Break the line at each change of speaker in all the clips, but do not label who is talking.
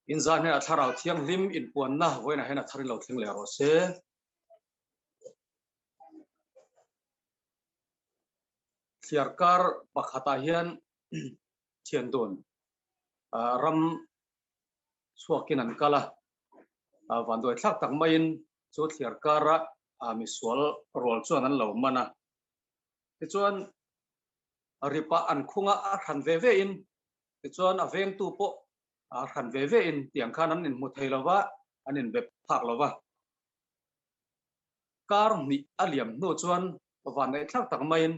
In zan hian a thlarau thianghlim inpuanna vawiinah hian a tharin lo thleng leh rawh se. Thliarkar pakhatah hian thiandun ram chhuakin an kal a, vanduai thlak tak maiin chu thliarkara misual rual chuan an lo man a. Tichuan ripah an khunga a hran ve ve in, tichuan a vengtu pawh a hran ve ve in tiang khan an inhmu thei lo va, an inbe phak lo va. Kar hnih a liam hnu chuan vanneih thlak tak maiin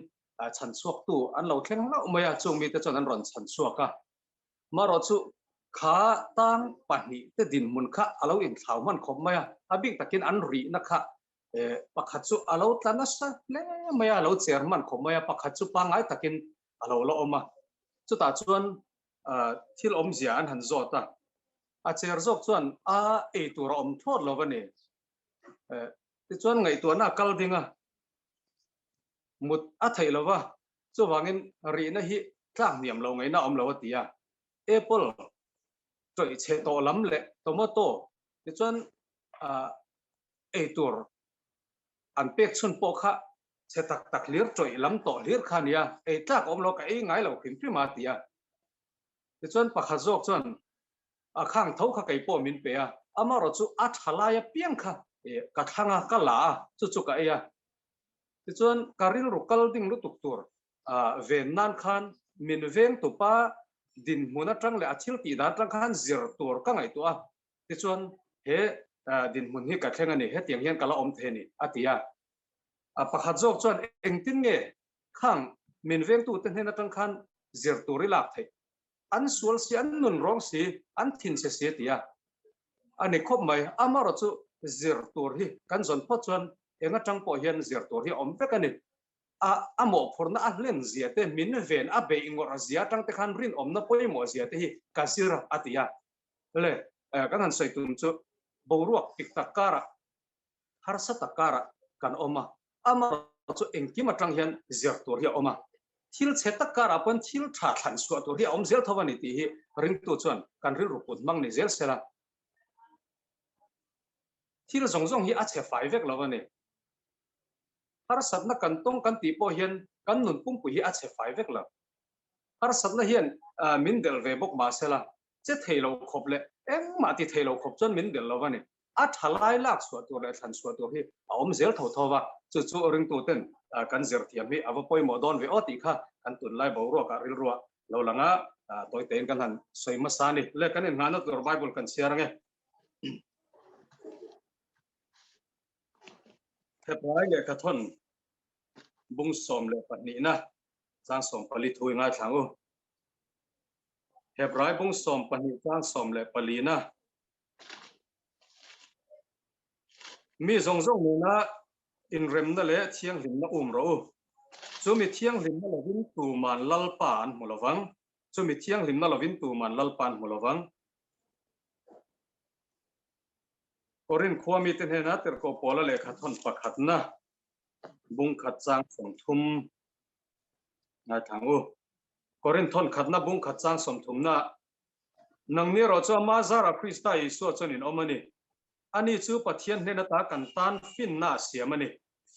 chhan chhuaktu an lo thleng hlauh mai a, chung mite chuan an rawn chhan chhuak a. Marawh chu kha tang pahnih te dinhmun kha a lo inthlau hman khawp mai a, a bik takin an rihna kha pakhat chu a lo tla nasa hle mai a, a lo cher hman khawp mai a, pakhat chu pangngai takin a lo la awm a. Chutah chuan thil awmzia an han zawt a, a cher zawk chuan a ei tur a awm thlawt lo a ni. Tichuan ngaihtuahna a kal ding a, mut a theih lo va, chuvangin rihna hi tlak hniam lo ngaihna a awm lo a ti a. Apple tawih chhe tawh lam leh tomato tichuan ei tur an pek chhun pawh kha chhe tak tak hlir tawih lam tawh hlir kha a nia, ei tlak a awm lo ka ei ngai lo hrim hrim a ti a. Tichuan pakhat zawk chuan A khang tho kha kei pawh min pe a, amaherawh chu a tha lai apiang kha ka thlang a, ka la a, chu chu ka ei a. Tichuan ka rilru kal ding lutuk tur ven nan khan min veng tupa dinhmun atang leh a thil tih dan atang khan zir tur ka ngaihtuah a, tichuan he dinhmun hi ka thleng a ni, hetiang hian ka la awm thei a ni, a ti a. Pakhat zawk chuan engtin nge khang min vengtute hnen atang khan zir tur i lak theih? An sual si, an nun rawng si, an thinchhe si a ti a. A ni khawp mai, amaherawh chu zir tur hi kan zawn phawt chuan eng atang pawh hian zir tur hi a awm vek a ni. A a mawhphurhna a hlen zia te, min ven a beih ngawrh zia atang te khan rinawmna pawimawh zia te hi ka zir a, a ti a. Le, kan han sawi tum chu boruak tik tak karah harsa tak karah kan awm a, amaherawh chu engkim atang hian zir tur hi a awm a, thil chhe tak karah pawn thil tha thlan chhuah tur hi a awm zel tho a ni tih hi ringtu chuan kan rilru put hmang ni zel sela, thil zawng zawng hi a chhe fai vek lo a ni. Harsatna kan tawng kan tih pawh hian kan nun pumpui hi a chhe fai vek lo. Harsatna hian min delh ve bawk mahsela che thei lo khawp leh engmah ti thei lo khawp chuan min delh lo a ni. A tha lai lak chhuah tur leh thlan chhuah tur hi a awm zel tho tho va, chu chu ringtuten kan zir thiam hi a va pawimawh dawn ve aw tih kha kan tunlai boruakah rilruah lo lang a, tawi tein kan han sawi hmasa a ni. Le kan inngahna tur Bible kan chhiar ange. Hepai lehkhathawn bung 12na chang 14 thu i ngaithla ang u. Hebrai bung 12 chang 14na Mi zawng zawng nena inremna leh thianghlimna um rawh u. Chu mi thianghlimna lovin tuman Lalpa an hmu lovang. Chu mi thianghlimna lovin tuman Lalpa an hmu lovang. Korinth khua mite hnena tirhkoh Paula lehkha thawn pakhatna bung khat chang 30 ngaithla ang u. Korinth thawn khatna bung khat chang sawmthumna Nangni erawh chu ama zara Krista Isua chuan in awm a ni. Ani chu Pathian hnen ata kan tan finna a siam a ni.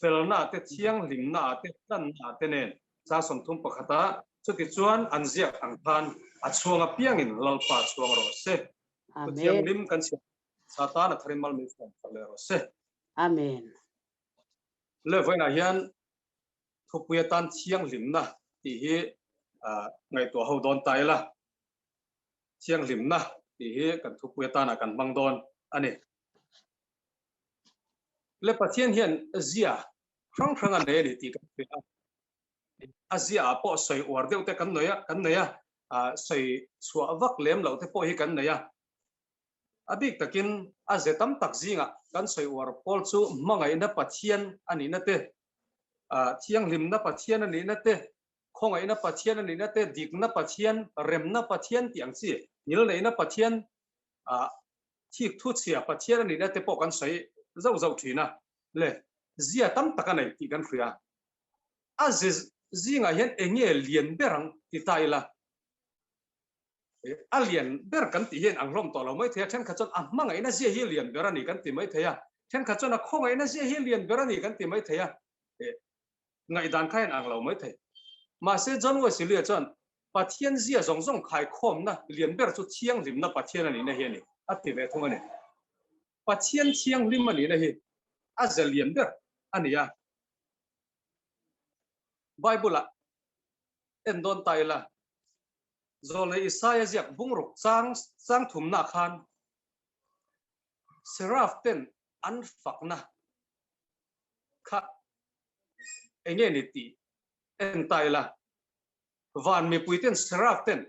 Felna te, thianghlimna te, tlanna te nen chang 30 pakhata chutichuan an ziak ang khan a chhuang apiangin Lalpa chhuang rawh se. Thu thianghlim kan siam Satan a tharin mal min siam sak leh rawh se.
Amen.
Le vawiinah hian thupui atan thianghlimna tih hi ngaihtuah ho dawn ta ila. Thianghlimna tih hi kan thupui atana kan hmang dawn a ni. Le Pathian hian zia hrang hrang a nei a ni tih kan hria a. A zia ah pawh sawi uar deuh te kan nei a, kan nei a, sawi chhuah vak lem loh te pawh hi kan nei a. A bik takin a ze tam tak zingah kan sawi uar pawl chu hmangaihna Pathian a nihna te, thianghlimna Pathian a nihna te, khawngaihna Pathian a nihna te, dikna Pathian, remna Pathian tih ang chi, ngilneihna Pathian, thik thu chhia Pathian a nihna te pawh kan sawi zauh zauh thin a. Le, zia tam tak a nei tih kan hria. A ze zingah hian eng nge lian ber ang ti ta ila? A lian ber kan tih hian ang hlawm tawh lo mai thei a, thenkhat chuan a hmangaihna zia hi lian ber a ni kan ti mai thei a, thenkhat chuan a khawngaihna zia hi lian ber a ni kan ti mai thei a, ngaihdan kha hian ang lo mai thei. Mahse John Wesley-a chuan Pathian zia zawng zawng khaikhawmna lian ber chu thianghlimna Pathian a nihna hi a ni, a ti ve thung a ni. Pathian thianghlim a nihna hi a ze lian ber a ni a. Bible-ah en dawn ta ila, Zawlnei Isaia ziak bungruk chang chang thumna khan Seraph ten an fakna kha enge ni tih en ta ila, van mipui ten Seraph ten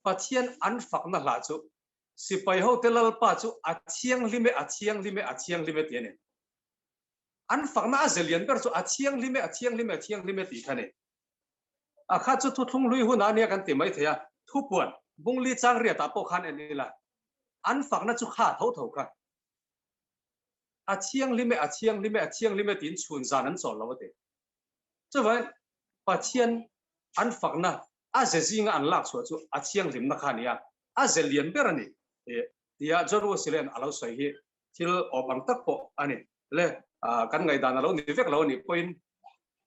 Pathian an fakna hla chu sipai hote Lalpa chu a thianghlim e, a thianghlim e, a thianghlim e tih a ni. An fakna a ze lian ber chu a thianghlim e, a thianghlim e, a thianghlim e tih kha a ni. A kha chu thuthlung hlui hunah ania kan ti mai thei a, thupuan bungli chang riatah pawh khan en ila, an fakna chu kha tho tho kha. A thianghlim e, a thianghlim e, a thianghlim e tiin chhun zan an chawl lo a ti. Chuvangin Pathian an fakna a ze zinga an lak chhuah chu a thianghlimna kha a ni a, a ze lian ber a ni tia John Wesley-a'n a lo sawi hi thil awm ang tak pawh a ni. Le, kan ngaihdan a lo ni vek lo a nih pawhin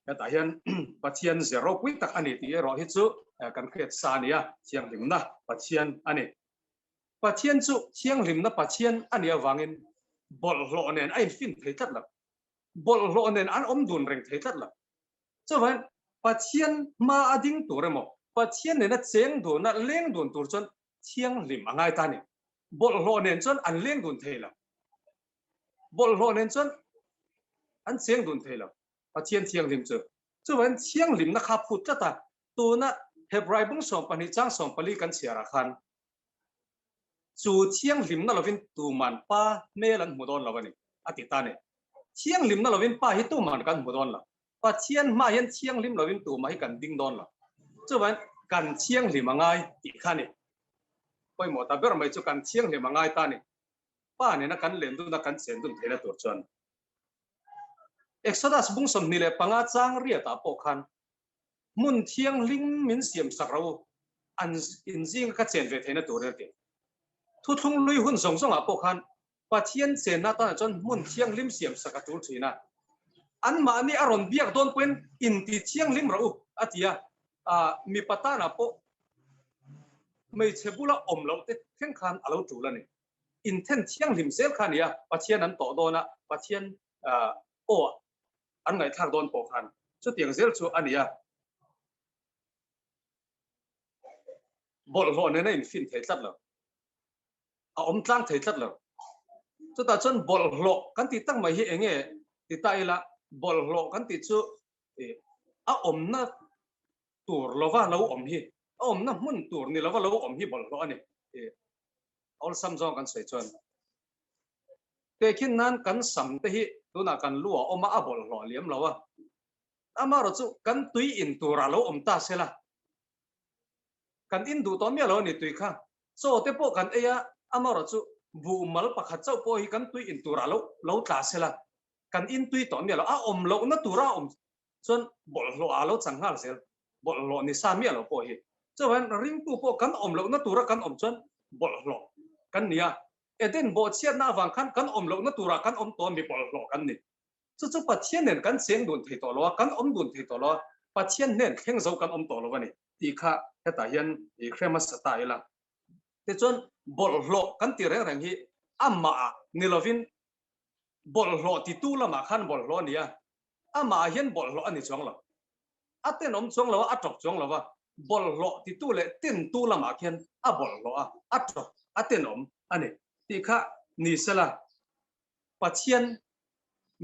hetah hian Pathian ze ropui tak a ni tih erawh hi chu kan hriat sa a ni a, thianghlimna Pathian a ni. Pathian chu thianghlimna Pathian a nih avangin bawlhhlawh nen a infin thei tlat lo. Bawlhhlawh nen an awm dun reng thei tlat lo. Chuvangin Pathian hma a ding tur emaw, Pathian nena cheng duna leng dun tur chuan thianghlim a ngai ta a ni. Bawlhhlawh nen chuan an leng dun thei lo. Bawlhhlawh nen chuan an cheng dun thei lo. Pathian thianghlim chu. Chuvangin thianghlimna kha phut tlat a, tuna Hebrai bung 12 chang 14 kan chhiarah khan chu thianghlimna lovin tuman Pa hmel an hmu dawn lo a ni, a ti ta a ni. Thianghlimna lovin Pa hi tuman kan hmu dawn lo. Pathian hmaah hian thianghlim lovin tumah hi kan ding dawn lo. Chuvangin kan thianghlim a ngai tih kha a ni. Pawimawh ta ber mai chu kan thianghlim a ngai ta a ni. Pa nena kan len dun a kan chen dun theihna tur chuan. Exodus bung 25 chang riatah pawh khan hmun thianghlim min siam sak ro an inzinga ka chen ve theihna tur a ti. Thuthlung lui hun zawng zawngah pawh khan Pathian chenna atana chuan hmun thianghlim siam sak a tul thin a. Anmahni a rawn biak dawn pawhin inti thianghlim rawh u a ti a. Mipa tanah pawh hmeichhe bula awm loh te thleng khan a lo tul a ni. Inthen thianghlim zel kha a ni a, Pathian an tawh dawn a, Pathian aw an ngaihthlak dawn pawh khan chutiang zel chu a ni a. Bawlhhlawh nena infin thei tlat lo. A awm tlang thei tlat lo. Chutah chuan bawlhhlawh kan tih tak mai hi eng nge ti ta ila, bawlhhlawh kan tih chu a awmna tur lova lo awm hi, a awmna hmun tur ni lova lo awm hi bawlhhlawh a ni. Awlsam zawng kan sawi chuan tehkhin nan kan sam te hi tunah kan lu a awm a, a bawlhhlawh liam lo a. Amaherawhchu chu kan tui in turah lo awm ta se la, kan in duh tawh miah lo a ni tui kha. Chaw te pawh kan ei a, amaherawhchu chu buh mal pakhat chauh pawh hi kan tui in turah lo lo tla se la, kan in tui tawh miah lo. A awm lohna tura a awm chuan bawlhhlawh ah lo chang nghal zel, bawlhhlawh ni sa miah lo pawh hi. Chuvangin ringtu pawh kan awm lohna tura kan awm chuan bawlhhlawh kan ni a, Eden bawhchhiatna avang khan kan awm lohna turah kan awm tawh mi bawlhhlawh kan ni. Chu chu Pathian nen kan cheng dun thei tawh lo a, kan awm dun thei tawh lo a, Pathian hnen thleng zo kan awm tawh lo a ni tih kha hetah hian i hre hmasa ta ila. Tichuan bawlhhlawh kan tih reng reng hi amah ni lovin bawlhhlawh titu lamah khan bawlhhlawh a ni a, amah hian bawlhhlawh a ni chuang lo. A tenawm chuang lo a, a tawp chuang lo a, bawlhhlawh titu leh tentu lamah khian a bawlhhlawh a, a tawp, a tenawm a ni tih kha ni sela Pathian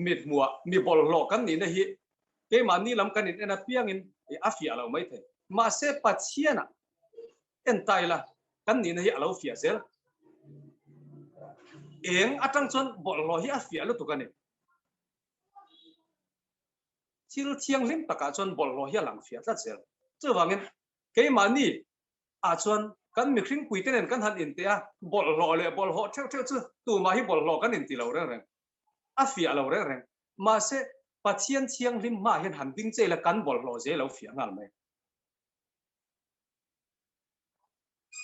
mithmuah mi bawlhhlawh kan nihna hi keimahni lam kan in en apiangin a fiah lo mai thei. Mahse Pathianah en ta ila kan nihna hi a lo fiah zel. Eng atang chuan bawlhhlawh hi a fiah lutuk a ni. Thil thianghlim takah chuan bawlhhlawh hi a lang fiah tlat zel. Chuvangin keimahni ah chuan kan mihring puite nen kan han inteh a, bawlhhlawh leh bawlhhlawh theuh theuh chu tumah hi bawlhhlawh kan inti lo reng reng, a fiah lo reng reng. Mahse Pathian thianghlim hmaah hian han ding che ila kan bawlhhlawh zel lo fiah nghal mai.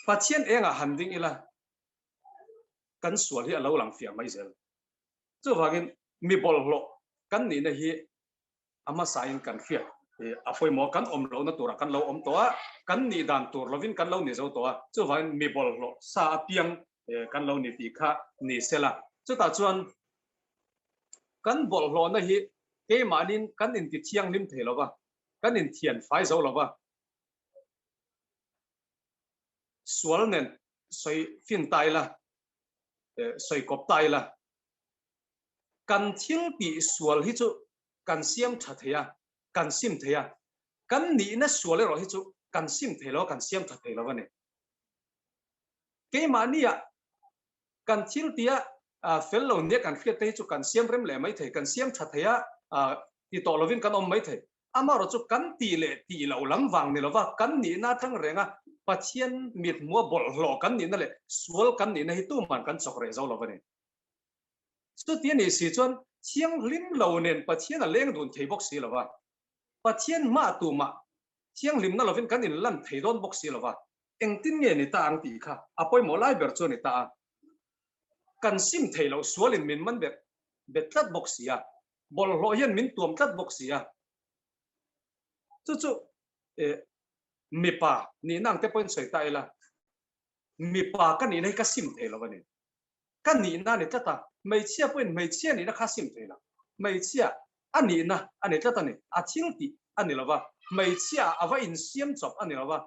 Pathian engah han ding ila kan sual hi a lo lang fiah mai zel. Chuvangin mi bawlhhlawh kan nihna hi a hmasain kan hriat a pawimawh a, kan awm lohna turah kan lo awm tawh a, kan nih dan tur lovin kan lo ni zo tawh a, chuvangin mi bawlhhlawh sa apiang kan lo ni tih kha ni sela. Chutah chuan kan bawlhhlawhna hi keimahnin kan intithianghlim thei lova, kan inthian fai zo lova, sual nen sawi fin ta ila, sawi kawp ta ila, kan thil tih sual hi chu kan siam tha thei a, kan sim thei a, kan nihna sual erawh hi chu kan sim thei lo a, kan siam tha thei lo a ni. Keimahnia kan thil tia fel lo nia kan hriat te hi chu kan siam rem leh mai thei, kan siam tha thei a, ti tawh lovin kan awm mai thei. Amaherawh chu kan tih leh tih loh lam vang ni lova kan nihna atang renga Pathian mithmua bawlhhlawh kan nihna leh sual kan nihna hi tuman kan chawk reh zo lo a ni. Chuti a nih si chuan thianghlim lo nen Pathian a leng dun thei bawk si lova, Pathian hmah tumah thianghlimna lovin kan inlan thei dawn bawk si lova, engtin nge ni ta ang tih kha a pawimawh lai ber chu a ni ta a. Kan sim thei loh sualin min man bet bet tlat bawk si a, bawlhhlawh hian min tuam tlat bawk si a. Chu chu mipa nihna ang te pawhin sawi ta ila, mipa ka nihna hi ka sim thei lo a ni. Ka nihna a ni tlat a, hmeichhia pawhin hmeichhia nihna kha sim thei lo. Hmeichhia a nihna a ni tlat a ni, a thil tih a ni lo va, hmeichhia a va insiam chawp a ni lo va,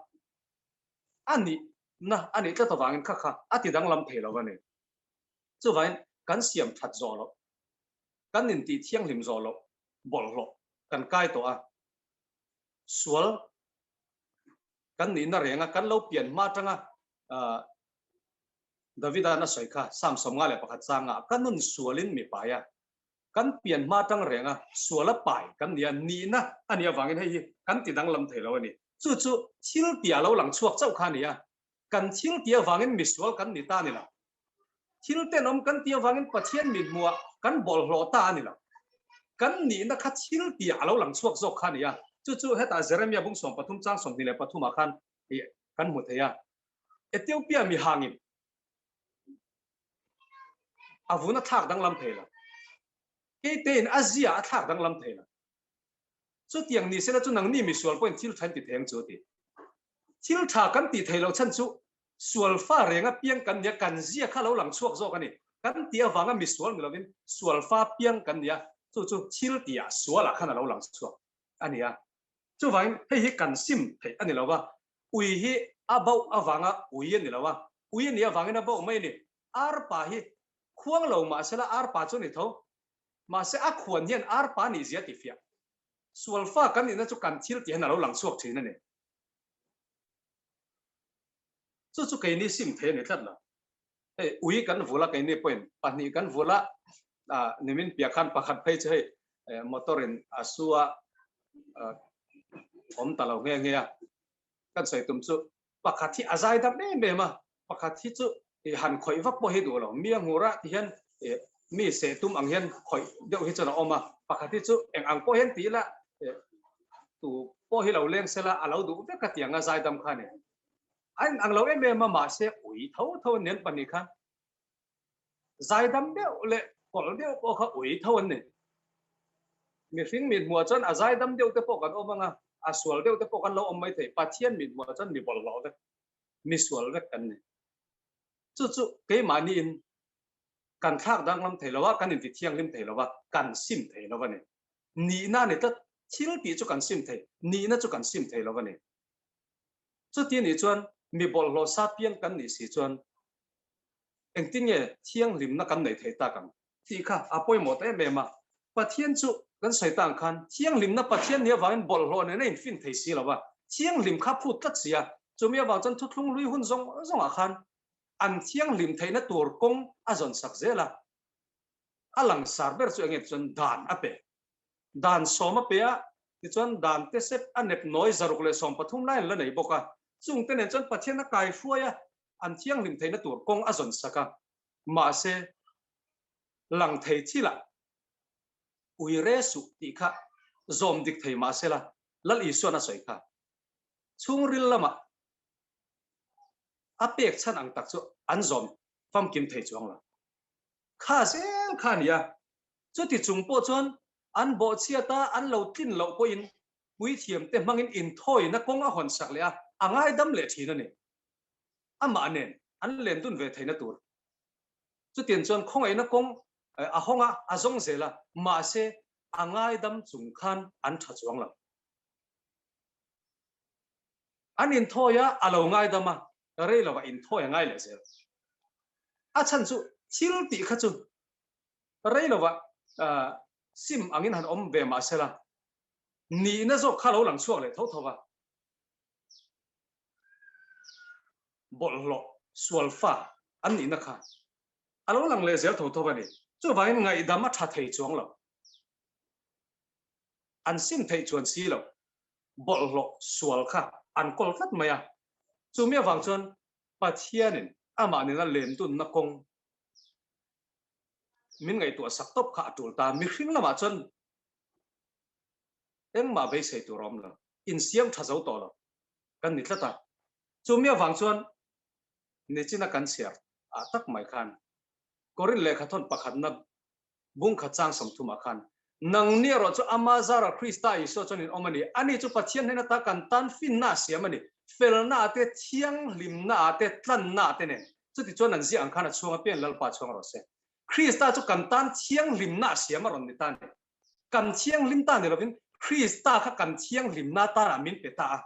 a nihna a nih tlat avangin kha kha a ti danglam thei lo a ni. Chuvangin kan siam that zawh loh, kan intih thianghlim zawh loh bawlhhlawh kan kai tawh a, sual kan nihna renga kan lo pian hma atanga Davida'n a sawi kha, Psalm 51 changah, Ka nun sualin mi pai a, kan pian hma atang renga suala pai kan nia, nihna a nih avangin hei hi kan ti danglam thei lo a ni. Chu chu thil tia lo lang chhuak chauh kha a ni a, kan thil ti avangin misual kan ni ta a ni lo. Thil tenawm kan ti avangin Pathian mi hmuah kan bawlhhlawh ta a ni lo. Kan nihna kha thil tia a lo lang chhuak zawk kha a ni a, chu chu hetah Jeremia bung 13 chang 23 ah khan kan hmu thei a. Ethiopia mi hangin a vun a thlak danglam thei lo. Keitein a zia a thlak danglam thei lo. Chutiang ni sela chu nangni misual pawhin thil tha in ti thei ang chu a ti. Thil tha kan tih theih loh chhan chu sual fa renga piang kan nia, kan zia kha lo lang chhuak zawk a ni. Kan tih avanga misual ni lovin sual fa piang kan nia, chu chu thil tihah sualah khan a lo lang chhuak a ni a. Chuvangin hei hi kan sim theih a ni lo va, ui hi a bauh avanga ui a ni lo a, ui a nih avangin a bauh mai a ni. Arpa hi khuang lo mahsela arpa chu a ni tho. Mahse a khuan hian arpa nih zia ti fiah. Sual fa kan nihna chu kan thil tih hian a lo lang chhuak thin a ni. Chu chu keini sim thei a ni tlat lo. Hei ui kan vul a keini pawhin pahnih kan vul a, nimin piah khan pakhat phei chu hei motor in a su a awm ta lo nghe nghe a. Kan sawi tum chu pakhat hi a zai dam em em a, pakhat hi chu han khawih vak pawh hi duh lo. Mi a hmuh rah ti hian mi seh tum ang hian khawih deuh hi chuan a awm a, pakhat hi chu eng ang pawh hian ti ila tu pawh hi lo leng sela a lo duh vek a ti ang a zai dam kha a ni. A in ang lo em em a mahse ui tho tho an nen pahnih kha zaidam deuh leh kawlh deuh pawh kha ui tho an ni. Mihring mit hmuah chuan a zaidam deuh te pawh kan awm ang a, a sual deuh te pawh kan lo awm mai thei. Pathian mit hmuah chuan mi bawlhhlawh vek, mi sual vek kan ni. Chu chu keimahniin kan thlak danglam thei lo a, kan inti thianghlim thei lo a, kan sim thei lo a ni. Nihna a ni tlat, thil tih chu kan sim thei, nihna chu kan sim thei lo a ni. Chuti nih chuan mi bawlhhlawh sa piang kan nih si chuan engtin nge thianghlimna kan neih theih tak ang tih kha a pawimawh ta em em a. Pathian chu kan sawi ta ang khan thianghlimna Pathian nih avangin bawlhhlawh nen a infin thei si lo va, thianghlim kha phut tlat si a. Chumi avang chuan thuthlung hlui hun zawng zawngah khan an thianghlim theihna tur kawng a zawn sak zel a. A langsar ber chu enge chuan dan a pe. Dan sawm a pe a, tichuan dan te sep a nep nawi 113 lai an la nei bawk a. Chungte nen chuan Pathian a kai hruai a, an thianghlim theihna tur kawng a zawn sak a. Mahse, lang thei thilah ui re suh tih kha zawm dik thei mahsela Lal Isuan a sawi kha. Chhungril lamah. A pek chhan ang tak chu an zawm famkim thei chuang lo. Kha zel kha a ni a, chuti chung pawh chuan an bawhchhiat a, an lo tlin loh pawhin puithiamte hmangin inthawina kawng a hawn sak leh a, a ngaidam leh thin a ni. Amah nen an len dun ve theihna tur. Chutiang chuan khawngaihna kawng a hawng a, a zawng zel a, mahse a ngaidam chung khan an tha chuang lo. An inthawi a, a lo ngaidam a, rei lovah inthawi a ngai leh zel. A chhan chu thil tih kha chu rei lovah sim angin han awm ve mah sela, nihna zawk kha lo lang chhuak leh tho tho va. Bawlhhlawh sual fa an nihna kha a lo lang leh zel tho tho a ni. Chuvangin ngaihdam a tha thei chuang lo. An sim theih chuan si lo. Bawlhhlawh sual kha an kawl tlat mai a. Chumi avang chuan Pathianin amah nena lemdunna kawng min ngaihtuah sak tawp kha a tul ta. Mihring lamah chuan engmah beisei tur a awm lo. Insiam tha zo tawh lo kan ni tlat a. Chumi avang chuan nichina kan chhiar ah tak mai khan Korin lehkhathawn pakhatna bungkhat chang 30 ah khan nangni erawh chu ama zara Krista Isua chuan in awm a ni. Ani chu Pathian hnen ata kan tan finna a siam a ni. Felna ah te, thianghlimna ah te, tlanna ah te nen. Chuti chuan an ziah ang khan a chhuang apiang Lalpa chhuang rawh se. Krista chu kan tan thianghlimna a siam a rawn ni ta a ni. Kan thianghlim ta ni lovin Krista kha kan thianghlimna tanah min pe ta a.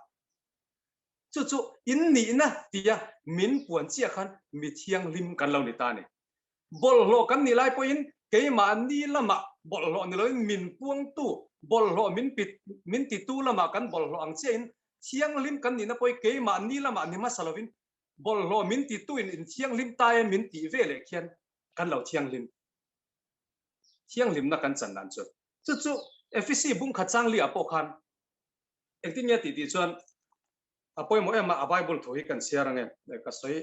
Chu chu in nihna tia min puan chiah khan mi thianghlim kan lo ni ta a ni. Bawlhhlawh kan nih lai pawhin keimahni lamah bawlhhlawh ni loin min puangtu, bawlhhlawh min pit, min titu lamah kan bawlhhlawh ang chiahin thianghlim kan nihna pawhin keimahni lamah ni hmasa lovin bawlhhlawh min tituin in thianghlim ta e min tih ve leh khian kan lo thianghlim. Thianghlimna kan chan dan chu. Chu chu Efesi bungkhat changli ah pawh khan Engtin nge tih tih chuan a pawimawh em a, a Bible thu hi kan chhiar ange, ka sawi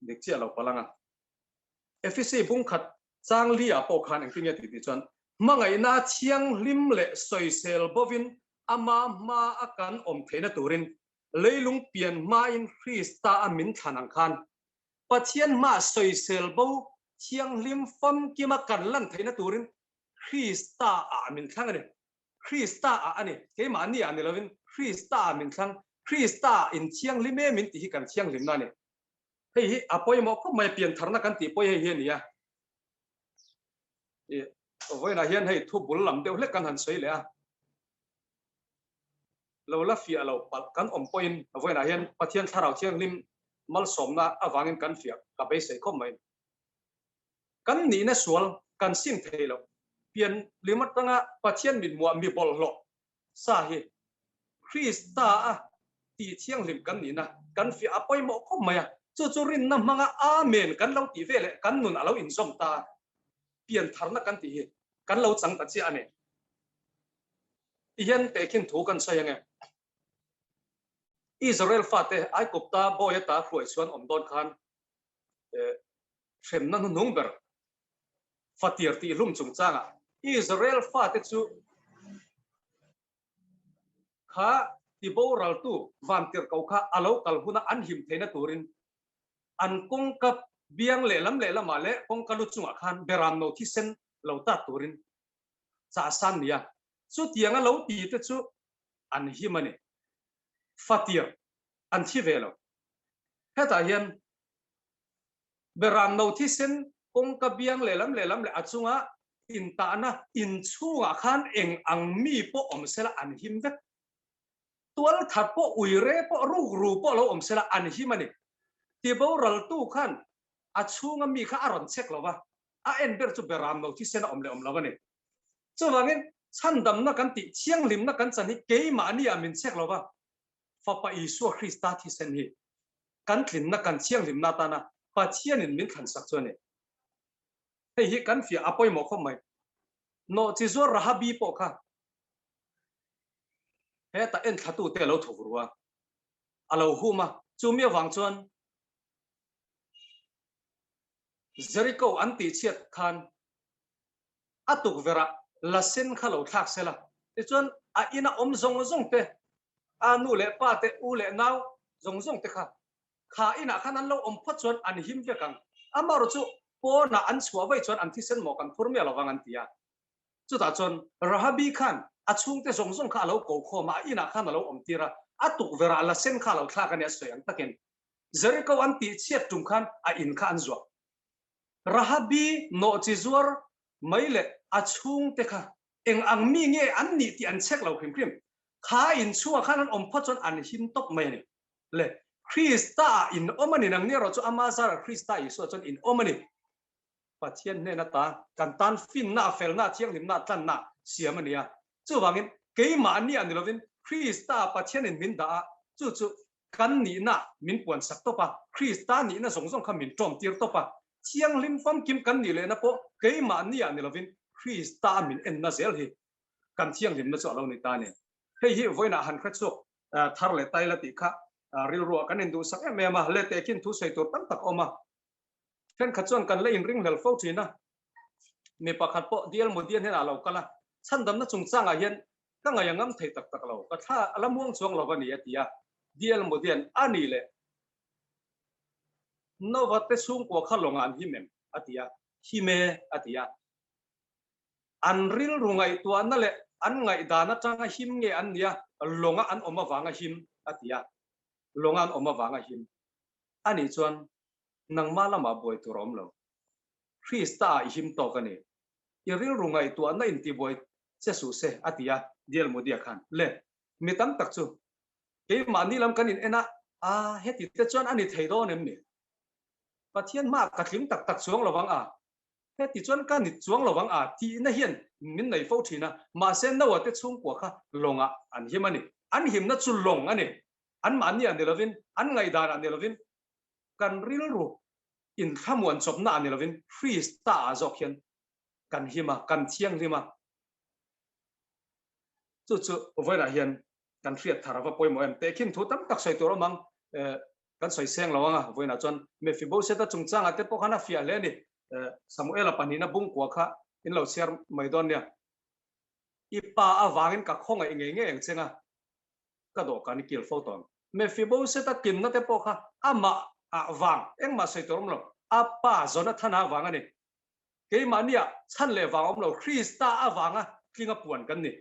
dik chiah lo palh ang a. Efesi bungkhat chang li ah pawh khan engtin nge tih tih chuan hmangaihna thianghlim leh sawisel bovin ama hma a kan awm theihna turin leilung pian hmain Krista a min thlan ang khan Pathian hma sawisel bo thianghlim famkima kan lan theihna turin Krista ah min thlang a ni. Krista ah a ni. Keimahni ah ni lovin Krista ah min thlang. Krista ah in thianghlim em in tih hi kan thianghlimna a ni. Hei hi a pawimawh khawp mai, piantharna kan tih pawi hei hi a ni a. I vawiinah hian hei thu bul lam deuh hlek kan han sawi leh a. Lo la fiah lo palh kan awm pawhin vawiinah hian Pathian Thlarau Thianghlim malsawmna avangin kan fiah ka beisei khawp mai. Kan nihna sual kan sim thei lo. Pian lim atanga Pathian mitmuah mi bawlhhlawh sa hi Krista a tih thianghlim kan nihna kan fiah a pawimawh khawp mai a. Chu chu rinna hmanga Amen kan lo tih ve leh kan nun a lo inzawm ta a. Pian tharna kan tih hi kan lo chang ta chiah a ni. Tihian tehkhin thu kan sawi ange. Israel fate Aikupta bawi ata hruai chuan awm dawn khan hremna hnuhnung ber fatir tih hlum chungchangah Israel fate chu kha tiboraltu vantirhkoh kha a lo kal huna an him theihna turin an kawngka biang lehlam lehlamah leh kawngka lu chungah khan beramno thisen lo tat turin chahsan nia. Chutianga lo ti te chu an him a ni. Fatir an thi ve lo. Hetah hian Beram no thisen kawngka biang lehlam lehlam leh a chunga intahna inchhungah khan eng ang mi pawh awm sela an him vek. Tual that pawh, uire pawh, rukru pawh lo awm sela an him a ni. Tiboraltu khan a chhunga mi kha a rawn check lo va, a en ber chu beram no thisen a awm leh awm lo a ni. Chuvangin chhandamna kan tih thianghlimna kan chan hi keimahni ah min check lo va, Fapa Isua Krista thisen hi kan tlinna, kan thianghlimna atana Pathianin min thlansak chu a ni. Hei hi kan fiah a pawimawh khawp mai. Nawhchi zuar Rahabi pawh kha hetah enthlatute a lo thawk ru a, a lo hum a, chumi avang chuan Jericho an tihchhiat khan a tukverhah la sen kha lo thlak sela, tichuan a ina awm zawng zawng te, a nu leh pa te, u leh nau zawng zawng te kha. Kha inah khan an lo awm phawt chuan an him vek ang. Amaherawh chu pawnah an chhuah vaih chuan an thisen mawh kan phur miah lo vang an ti a. Chutah chuan Rahabi khan a chhungte zawng zawng kha a lo ko khawm a, a inah khan a lo awm tir a, a tukverhah la sen kha a lo thlak a ni a sawi ang takin. Jeriko an tih chhiat tum khan a in kha an zuah. Rahabi nawhchi zuar mai leh a chhungte kha eng ang mi nge an nih tih an chek lo hrim hrim. Kha in chhungah khan an awm phawt chuan an him tawp mai a ni. Le Krista ah in awm a ni nang nia erawh chu ama zarah Krista Isua chuan in awm a ni. Pathian hnen ata kan tan finna, felna, thianghlimna, tlanna siam a ni a. Chuvangin keimahni a ni lovin Krista Pathianin min dah a, chu chu kan nihna min puansak tawp a, Krista nihna zawng zawng kha min tawm tir tawp a. Thianghlim famkim kan nih lehna pawh keimahni a ni lovin Krista min enna zel hi kan thianghlimna chu a lo ni ta a ni. Hei hi vawiinah han hre chhuak thar leh taila tih kha rilruah kan induhsak em em a, leh tehkhin thu sawi tur tam tak a awm a. Thenkhat chuan kan la inringhlel fo thin a, mi pakhat pawh DL Modi-a hnenah a lo kal a, chhandamna chungchangah hian ka ngaih a ngam thei tak tak lo, ka thla a la muang chuang lo a ni a ti a. DL Modi-a'n a ni leh Nova te chhungkua kha lawngah an him em? a ti a, Him e a ti a. An rilru ngaihtuahna leh an ngaihdan atanga him nge an nia, lawnga an awm avanga him a ti a, lawnga an awm avanga him a nih chuan nangmah lamah buai tur a awm lo. Krista ah i him tawk a ni. I rilru ngaihtuahna intibuai che suh se, a ti a, Dial Mudia khan. Le, mi tam tak chu keimahni lam kan in en a, a heti te chuan a ni thei dawn em ni? Pathian hmaah ka tling tak tak chuang lo vang a, heti chuan ka ni chuang lo vang a tihna hian min nei fo thin a, mahse Noah te chhungkua kha lawngah an him a ni. An himna chu lawng a ni. Anmahni ah ni lovin, an ngaihdan ah ni lovin, kan rilru inthlamuan chawpna ah ni lovin Krista ah zawk hian kan him a, kan thianghlim a. Chu chu vawiinah hian kan hriat thar a va pawimawh em? Tehkhin thu tam tak sawi tur awm ang, kan sawi seng lo ang a, vawiinah chuan Mephibosheth-a chungchangah te pawh khan a fiah hle a ni. Samuela pahnihna bungkua kha in lo chhiar mai dawn nia. I pa avangin ka khawngaih ngei ngei ang cheng a, ka dawhkan i kil fo tawh ang. Mephibosheth-a tlinna te pawh kha amah ah vang engmah sawi tur awm lo, a pa Jonathana vang a ni. Keimahnia chhan leh vang awm lo, Krista avanga tlinga puan kan ni.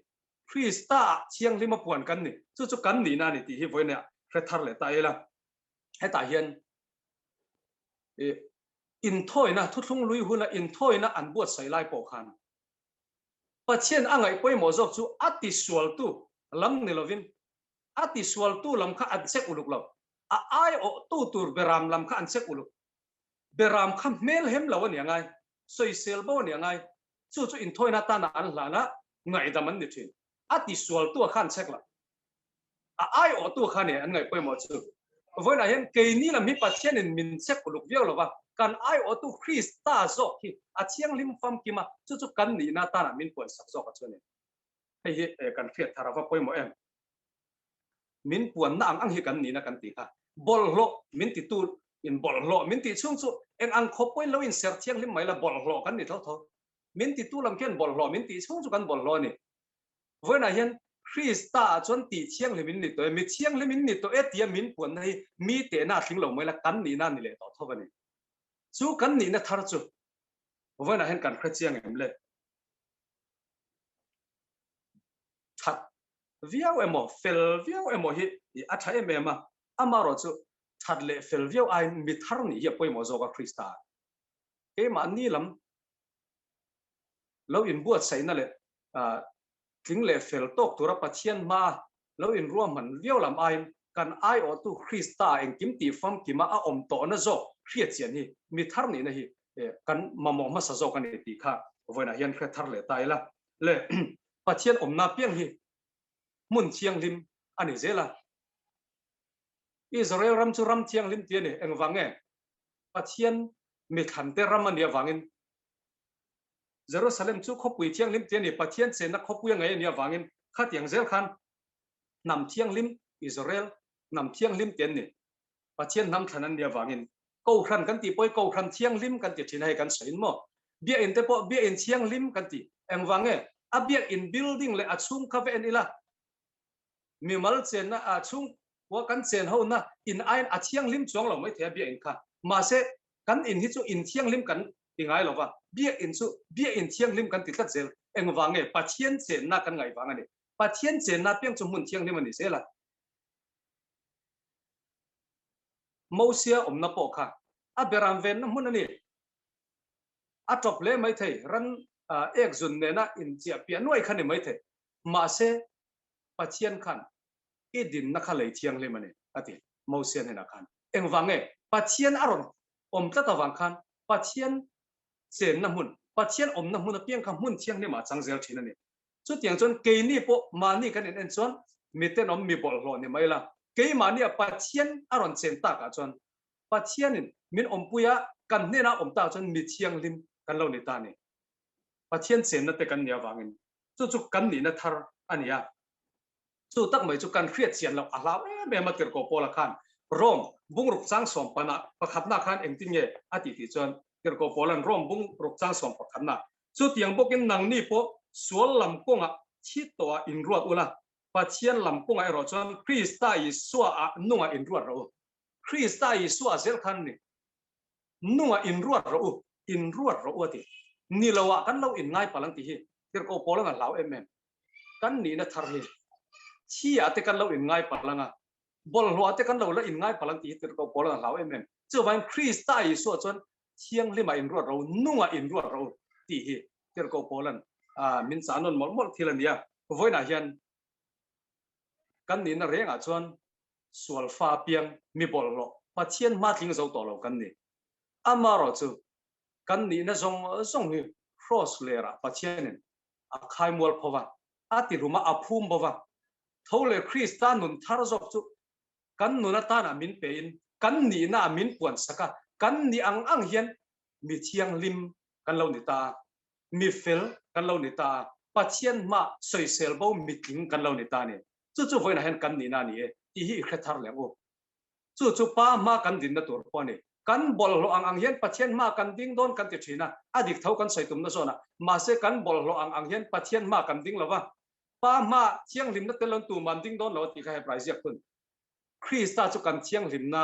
Krista ah thianghlima puan kan ni. Chu chu kan nihna a ni tih hi vawiinah hre thar leh ta ila. Hetah hian i inthawina, thuthlung lui huna inthawina an buatsaih lai pawh khan Pathian a ngaih pawimawh zawk chu a tisualtu lam ni lovin a tisualtu lam kha an chek uluk lo. A aiawhtu tur beram lam kha an chek uluk. Beram kha hmel hem lo a ni angai, sawisel bo a ni angai. Chu chu inthawina atana an hlan a, ngaihdam an ni thin. A tisualtu kha an chek lo. A aiawhtu kha nen an ngaih pawimawh chu. Vawiinah hian keini lam hi Pathianin min chek uluk viau lo va, kan aiawhtu Krista zawk hi a thianghlim famkim a, chu chu kan nihna atana min puansak zawk a chu a ni. Hei hi kan hriat thar a va pawimawh em? Min puanna ang ang hi kan nihna kan ti kha. Bawlhhlawh min titu in bawlhhlawh min tih chhung chu eng ang khawp pawhin lo inser thianghlim mai la bawlhhlawh kan ni tho tho. Min titu lam khian bawlhhlawh min tih chhung chu kan bawlhhlawh a ni. Vawiinah hian Krista ah chuan tih thianghlim in ni tawh e, mi thianghlim in ni tawh e tia min puanna hi mi tehna a tling lo mai la kan nihna a ni leh tawh tho a ni. Chu kan nihna thar chu vawiinah hian kan hre chiang em le? That viau emaw, fel viau emaw hi a tha em em a, amaherawh chu that leh fel viau aiin mi thar nih hi a pawimawh zawk a Krista ah. Keimahni lam lo inbuatsaihna leh tling leh fel tawk tura Pathian hmaa lo inruahman viau lam aiin kan aiawhtu Krista engkim tih famkima a awm tawhna zawk hriatchian hi mi thar nihna hi kan mamawh hmasa zawk a ni tih kha vawiinah hian hre thar leh ta ila. Le Pathian awmna piang hi hmun thianghlim a ni zel a. Israel ram chu ram thianghlim tih a ni. Engvang nge? Pathian mi thlante ram a nih avangin Jerusalem chu khawpui thianghlim tih a ni. Pathian chenna khawpui a ngei a nih avangin khatiang zel khan hnam thianghlim, Israel hnam thianghlim tih an ni. Pathian hnam thlan an nih avangin Kohhran kan tih pawh hi Kohhran thianghlim kan ti thin a, hei kan sawi in maw? Biakinn te pawh Biakinn thianghlim kan ti. Engvang nge? A biakinn building leh a chhung kha va en ila, mimal chenna a chhung. Khua kan chen ho na in aiin a thianghlim chuang lo maithei a biakinn kha. Mahse, kan in hi chu in thianghlim kan ti ngai lo va, biakinn chu biakinn thianghlim kan ti tlat zel. Engvang nge? Pathian chenna kan ngaih vang a ni. Pathian chenna piang chu hmun thianghlim a ni zel a. Mosia awmna pawh kha a beram venna hmun a ni. A tawp hle maithei, ran ek zun nena inchiah piah nuai kha ni maithei. Mahse, Pathian khan i dinna kha lei thianghlim a ni, a ti Mosia hnenah khan. Engvang nge? Pathian a rawn awm tlat avang khan Pathian chenna hmun, Pathian awmna hmun apiang kha hmun thianghlimah a chang zel thin a ni. Chutiang chuan keini pawh mahni kan in en chuan mi tenawm, mi bawlhhlawh ni mai la, keimahnia Pathian a rawn chen takah chuan Pathianin min awmpui a, kan hnenah awm takah chuan mi thianghlim kan lo ni ta a ni. Pathian chenna te kan nih avangin chu chu kan nihna thar a ni a. Chu tak mai chu kan hriat chian loh a hlau em em a Tirhkoh Paula khan Rome bungruk chang sawm panah pakhatna khan engtin nge a tih tih chuan Tirhkoh Paula'n Rome bungruk chang sawm pakhatna chutiang bawkin nangni pawh sual lam kawngah thi tawhah inruat ula, Pathian lam kawngah erawh chuan Krista Isua ah nungah inruat rawh u. Krista Isua zel khan ni. Nungah inruat rawh u, inruat rawh u a ti. Ni loah kan lo inngai palh ang tih hi Tirhkoh Paula'n a hlau em em. Kan nihna thar hi thi ah te kan lo inngai palh ang a, bawlhhlawh ah te kan lo la inngai palh ang tih hi Tirhkoh Paula'n a hlau em em. Chuvangin Krista Isua chuan thianghlimah inruat rawh u, nungah inruat rawh u tih hi Tirhkoh Paula'n min chah nawn mawlh mawlh thil a ni a. Vawiinah hian kan nihna rengah chuan sual fa piang mi bawlhhlawh Pathian hma tling zo tawh lo kan ni. Amaherawh chu kan nihna zawng zawng hi Kraws lerah Pathianin a khai mual pho va, a ti hlum a, a phum bo va. Tho leh Krista nun thar zawk chu kan nun atana min pein kan nihna ah min puan sak a, kan nih ang ang hian mi thianghlim kan lo ni ta a, mi fel kan lo ni ta a, Pathian hma sawisel bo mitling kan lo ni ta a ni. Chu chu vawiinah hian kan nihna a ni e tih hi i hre thar leh ang u. Chu chu Pa hma kan dinna tur pawh a ni. Kan bawlhhlawh ang ang hian Pathian hma kan ding dawn kan ti thin a, a dik tho kan sawi tumna zawnah. Mahse kan bawlhhlawh ang ang hian Pathian hma kan ding lo va, Pa hma thianghlimna tel loin tuman ding dawn lo a tih kha Hebrai ziak hun. Krista chu kan thianghlimna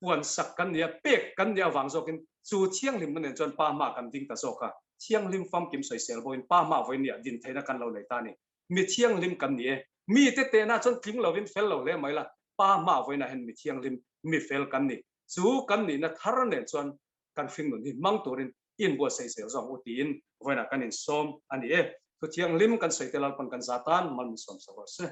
puansak kan nia, pek kan nih avang zawkin chu thianghlimna nen chuan Pa hma kan ding ta zawk a, thianghlim famkim sawisel bawhin Pa hma vawinia din theihna kan lo nei ta a ni. Mi thianghlim kan ni e. Mite tehna chuan tling lovin fel lo hle mai la, Pa hma vawiinah hian mi thianghlim, mi fel kan ni. Chu kan nihna thar nen chuan kan hringnun hi hmang turin inbuatsaih zel zawk u tiin vawiinah kan insawm a ni e. Thu thianghlim kan sawi te Lalpan kan za tan mal min sawm sak rawh se.